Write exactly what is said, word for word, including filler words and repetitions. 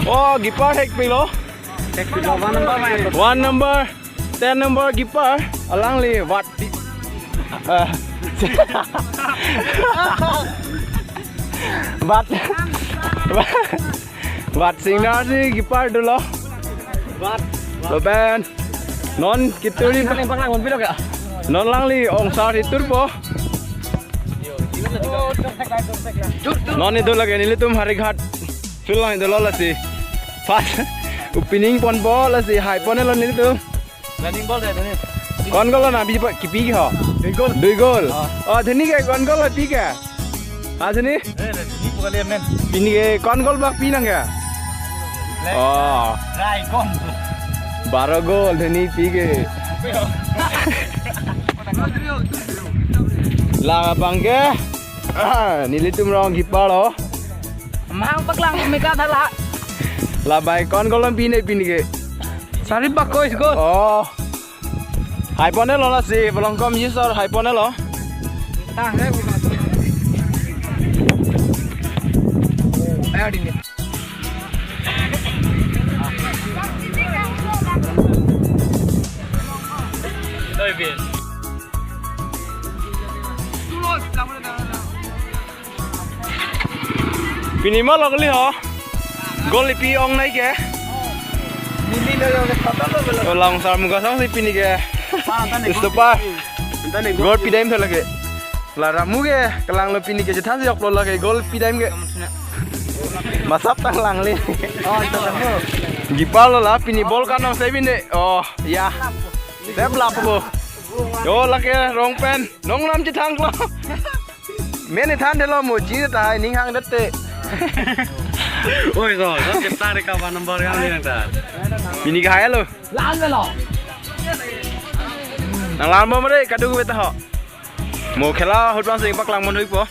Oh, keeper hekpilo. One number, man. One number, ten number keeper. Alangli what? Ah. What? What signal si keeper dolo. Lapen non kituri. Yang pakai ngon pilo ka? Non alangli ongsar itur po. Non itum lake nelitum Harighat field along itum lo lasi. First opening ponpo lasi hai ponlo nelitum. Running ball dei, running. Ko-an goal lo nangpi, kipi ke ho? Dui goal. Dui goal. Ah. Oh, dhoni ke ko-an goal lo pi ke? Ah, dhoni? Eh, dhoni pu kali amen. Pini ke ko-an goal bak pi nang ke? Oh. Rai kon. Baro goal dhoni pi ke. Labang ke. Ah, nelitum rong keeper lo. Mang paklang meka thala. Labang ko-an goal lo pi nang pini ke? Sari bak ko is goal. Oh. Hai ponlo lasi, belum kom user hai ponlo. Tang, eh, bukan. Ayo, dini. Pini ma lo kali ho. Goal pi ong nai ke. Nili lo yo ke photo lo lo. Olang sar muka sang si pini ke. Stopper. Goal pi dam tha lake. La ramu ke kelang lo pini ke chethan si ok lo lake goal pi dam ke. Masap tang lang le. Oh, itu tang lo. Keeper lo la pini ball kanong seven de. Oh, ya. Sep lapo. Yo lake rong pen. Nong lam chethang lo. Men than de lo mo ji ta hai ning hang det te. Oi, so, so chepta re ka ba number ka ni ta. Pini ke hai lo. Lan lo. Nang lan mo mare kadu ke ta ho. Mo khela ahut bang sing paklang mon hui po.